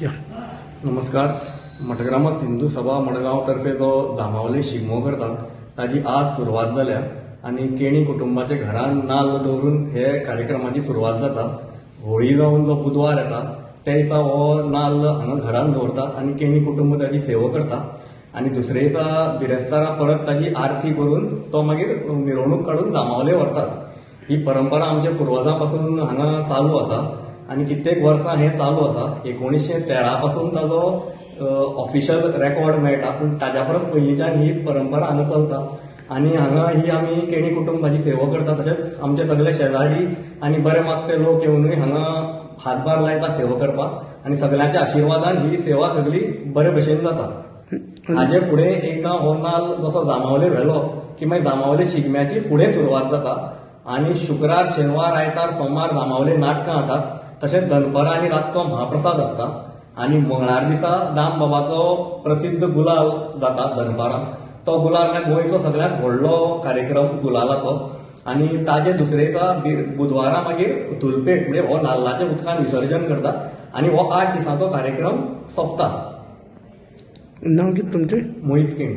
या. नमस्कार. मठग्रामस्थ हिंदू सभा मडगांव तर्फे जो जांबावले शिगमो करतात ताजी आज सुरवात जाल्या आनी केणी कुटुंबाच्या घरान नाल्ल दवरून हे कार्यक्रमाची सुरवात जाता. होळी जावन जो बुधवार येता त्या दिसा हो नाल्ल हांगा घरान दवरतात आनी केणी कुटुंब ताजी सेवा करता आनी दुसरे दिसा बिरेस्तारा परत ताजी आरती करून तो मागीर मिरवणूक काडून जांबावले व्हरतात. ही परंपरा आमच्या पुर्वजां पासून हांगा चालू आसा आनी कित्येक वर्सां हें चालू आसा. 1913 पासून ताजो ऑफिशियल रेकॉर्ड मेळटा, पूण ताज्या परस पयलींच्यान ही परंपरा हांगा चलता आनी हांगा ही आमी केणी कुटुंबाची सेवा करता. तशेंच आमचे सगळे शेजारी आनी बरे मागते लोक येवनूय हांगा हातभार लायता सेवा करपाक आनी सगळ्यांच्या आशिर्वादान ही सेवा सगळी बरे भशेन जाता. हाजे फुडें एकदां हो नाल्ल जसो जांबावले व्हेलो की मागीर जांबावले शिगम्याची फुडें सुरवात जाता आनी शुक्रार, शेनवार, आयतार, सोमार जांबावले नाटकां जातात. तशेंच दनपरां आनी रातचो महाप्रसाद आसता आनी मंगळार दिसा दाम बाबाचो प्रसिद्ध गुलाल जाता दनपारां. तो गुलाल म्हळ्यार गोंयचो सगळ्यांत व्हडलो कार्यक्रम गुलालाचो. आनी ताजे दुसरे दिसा बुधवारा मागीर धुलपेट, म्हणजे हो नाल्लाच्या उदकान विसर्जन करता आनी हो 8 दिसांचो कार्यक्रम सोंपता. नाव कितें तुमचें? मोहीत केणी.